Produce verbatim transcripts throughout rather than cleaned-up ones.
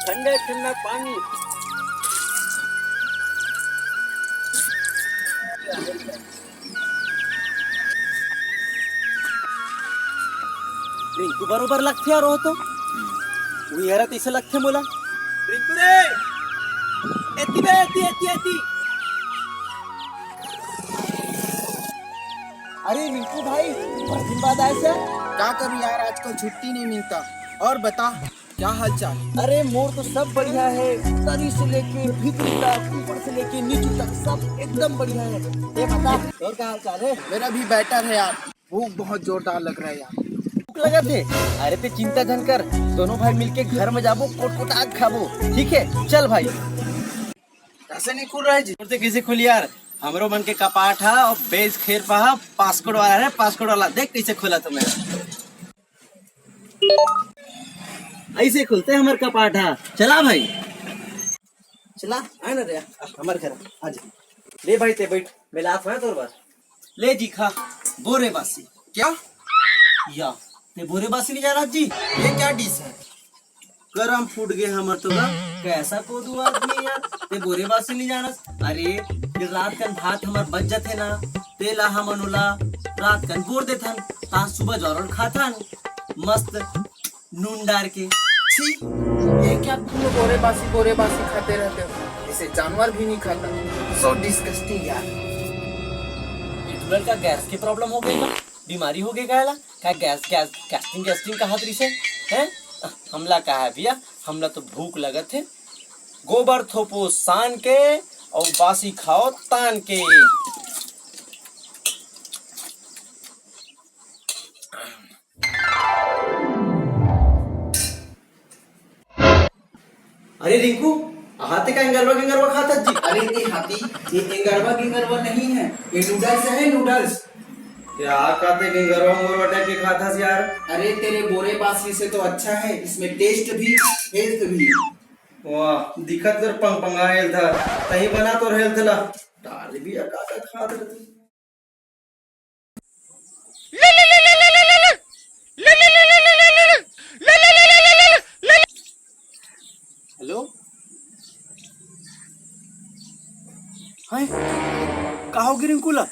ठंडा ठंडा पानी। रिंकू बरोबर लगथे यार, वो तो। वो यार तैसे लगथे मोला। रिंकू रे, एती बे, एती, एती, एती। अरे रिंकू भाई, बहुत दिन बाद आए सर। क्या करूं यार, आजकल छुट्टी नहीं मिलता। और बता, क्या हाल चाल? अरे मोर तो सब बढ़िया है, तरी से लेके भीतरी तक, ऊपर से लेके नीचे तक, सब एकदम बढ़िया है। ये बता, और क्या हाल चाल है? मेरा भी बेटर है यार, भूख बहुत जोरदार लग रहा है यार। भूख लगा थे? अरे ते चिंता झन कर, दोनों भाई मिलके घर में जाबो, कोटकोटा खाबो, ठीक है? चल भाई। कैसे नहीं खुल रहा है जी? और ते कैसे खुली यार? हमरो मन के कपाट हा और बेस खेर पहा, पासकोड वाला है, पासकोड वाला देख कैसे खोला तो मेरा। ऐसे खुलते हमर कपाट हा। चला भाई, चला, आ ना रे, हमर घर आ जा। ले भाई ते बैठ, मैं लात हूँ तोर बर। ले जी खा, बोरे बासी। क्या? या, ते बोरे बासी नहीं जाना जी? ये क्या डिश है? करम फूट गए हमर तो गा। कैसा कोदू आदमी यार, ते बोरे बासी नहीं जानस। अरे, फिर रात कन भात हमर बच जथे ना, तेला हमन ओला रात कन बोर देथन, ता सुबह जरूर खाथन, मस्त नून डार के। छी, ये क्या तुम लोग बोरे बासी, बोरे बासी खाते रहते हो? इसे जानवर भी नहीं खाता। So disgusting यार। ये तुरंत का गैस की प्रॉब्लम हो गई का? बीमारी हो गई का एला? का गैस, गैस, गैस्ट्रिंग, गैस्ट्रिंग कहा तरी से? हैं? हमला का है भैया? हमला तो भूख लगत है। गोबर थोपो सान के और बासी खाओ तान के। अरे रिंकू, हाथे का एंगरवा गेंगरवा खाता जी? अरे ये हाथी, ये एंगरवा गेंगरवा नहीं है, ये नूडल्स है, नूडल्स। क्या खाते गेंगरवा मोरवा टाइप के खाता यार? अरे तेरे बोरे बासी से तो अच्छा है, इसमें टेस्ट भी, हेल्थ भी। वाह, दिखत कर पंग पंगा हेल्थ है, तही बना तोर हेल्थ ला। डाल भी अका का खात रहती। हेलो, हाय, का हो गे रिंकू ला?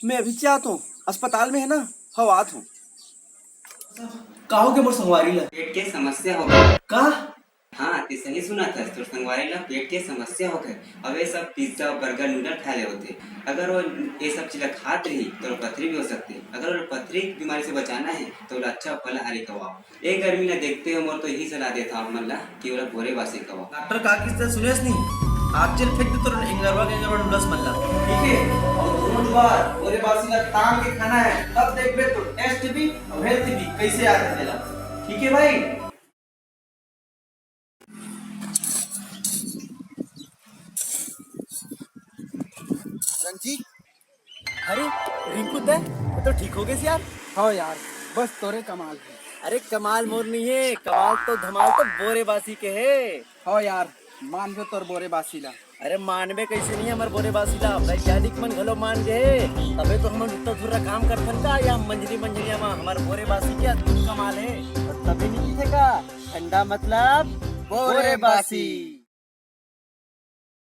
मैं अभी जात हूँ, अस्पताल में है ना, हव आत हूँ। का हो गे मोर संगवारी ला? पेट के समस्या हो गे। का? हाँ, ते सही सुनत हस, तोर संगवारी ला पेट के समस्या होगे। अब ये सब पिज्जा, बर्गर, नूडल खाए ले होथे। अगर वो ये सब चीज ला खात रही, तो पथरी भी हो सकथे। अगर वो पथरी की बीमारी से बचाना है, तो ओला अच्छा फलाहारी खवाओ। ए गर्मी ला देखते हुए मोर तो यही सलाह देथव आप मन ला कि ओला बोरे बासी खवाओ। डॉक्टर का किस तरह सुनेस नहीं? आज चल फेंक दे तोर एंगरवा के एंगरवा नूडल्स मन ला। ठीक है? और दोनों बार बोरे बासी ला तान के खाना है, तब देखबे तो टेस्ट भी और हेल्थ भी कैसे आथे तेला। ठीक है भाई? रंजीत, अरे रिंकू, तै तो ठीक हो गए यार। हाँ यार, बस तोरे कमाल है। अरे कमाल मोर नहीं है, कमाल तो धमाल तो बोरे बासी के है। हाँ यार, मान गयो तोर बोरे बासी ला। अरे मानबे कैसे नहीं हमर बोरे बासी ला, वैज्ञानिक मन घलो मान गए। तबे तो हमन उतना धुर्रा काम करथन का, या मंझली मंझलिया मा हमर बोरे बासी के अद्भुत कमाल है। और तबे नहीं दिखे का, ठंडा मतलब बोरे बासी।